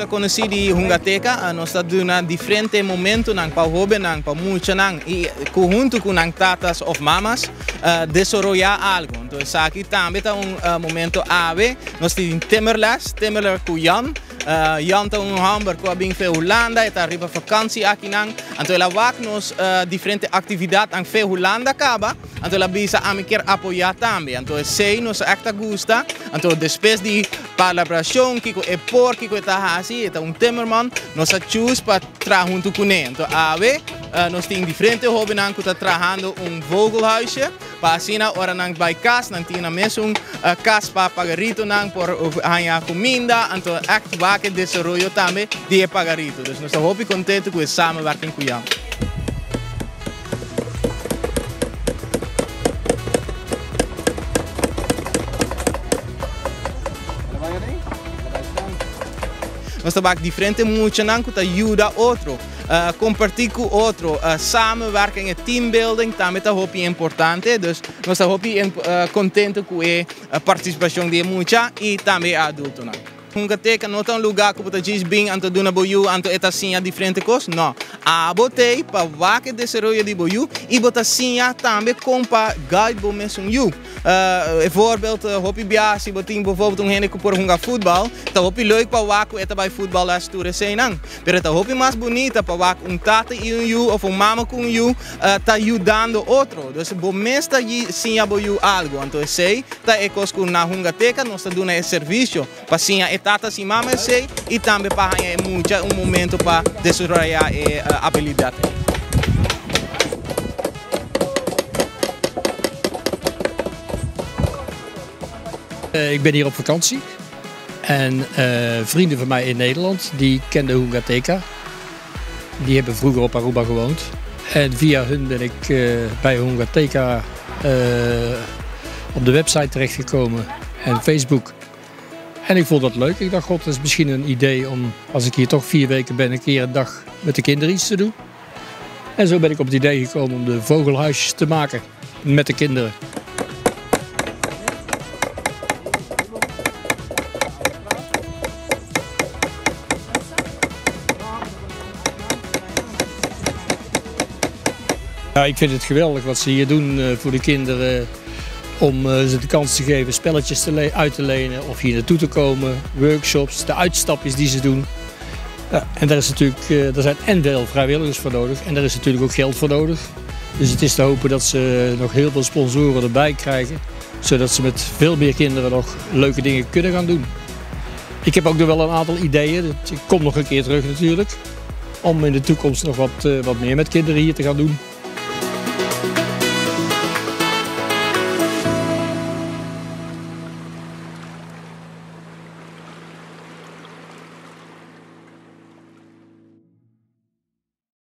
ta konosí di Hungateka, nos ta duna diferente momentonan pa hóbennan, pa muchanan i ku huntu ku nan tatas òf mamas desaroyá algu. Anto esaki tambe ta un momento awe. Nos tin timmerles, timmerles ku Jan. Jan ta un hòmber ku a bin fe Hulanda, e ta riba vakansi akinan. Anto el a wak nos diferente aktividatnan fe Hulanda kaba. Anto el a bisa, Ami kier apoyá tambe. Anto esei nos ègt a gusta. Anto despues di palabrashon kiko e por, kiko e ta hasi, e ta un timmerman, nos a chus pa traha huntu kuné. Anto awe nos tin diferente hóbennan ku ta trahando un vogelhuisje pa asina ora nan bai kas nan tin nan mesun kas pa pagaritonan por haña kuminda. Anto ègt wak e desaroyo tambe di e pagarito. Dus nos ta hopi kontentu ku e samenwerking ku Jan. Nos ta bak diferente muchanan ku ta yuda otro, kompartí ku otro, samenwerking, e teambuilding tambe ta hopi importante. Dus nos ta hopi kontentu ku e partisipashon di e mucha i tambe e adultonan. Hungateka no ta un lugá ku bo ta djis bin anto duna bo yu anto e ta siña diferente kos. No. Abo t'ei pa wak e desaroyo di bo yu i bo ta siña tambe kon pa guide bo mesun yu. E voorbeeld, hopi bia si bo tin bijvoorbeeld un hende ku por hunga futbal, ta hopi leuk pa wak ku e ta bai futballes tur eseinan. Pero e ta hopi mas bunita pa wak un tata i un yu of un mama ku un yu ta yudando otro. Dus bo mes ta siña bo yu algu. Anto esei ta e kos ku na Hungateka nos ta duna e servisio pa siña e tata sin mama esei i tambe pa haña e mucha un momento pa desaroyá e abilidat ei. Ik ben hier op vakantie en vrienden van mij in Nederland die kenden Hungateka. Die hebben vroeger op Aruba gewoond. En via hun ben ik bij Hungateka op de website terechtgekomen en Facebook. En ik vond dat leuk. Ik dacht, god, dat is misschien een idee om, als ik hier toch 4 weken ben, een keer een dag met de kinderen iets te doen. En zo ben ik op het idee gekomen om de vogelhuisjes te maken met de kinderen. Ja, ik vind het geweldig wat ze hier doen voor de kinderen. Om ze de kans te geven spelletjes uit te lenen of hier naartoe te komen. Workshops, de uitstapjes die ze doen. Ja, en daar is natuurlijk, daar zijn en veel vrijwilligers voor nodig en daar is natuurlijk ook geld voor nodig. Dus het is te hopen dat ze nog heel veel sponsoren erbij krijgen, zodat ze met veel meer kinderen nog leuke dingen kunnen gaan doen. Ik heb ook nog wel een aantal ideeën, ik kom nog een keer terug natuurlijk, om in de toekomst nog wat meer met kinderen hier te gaan doen.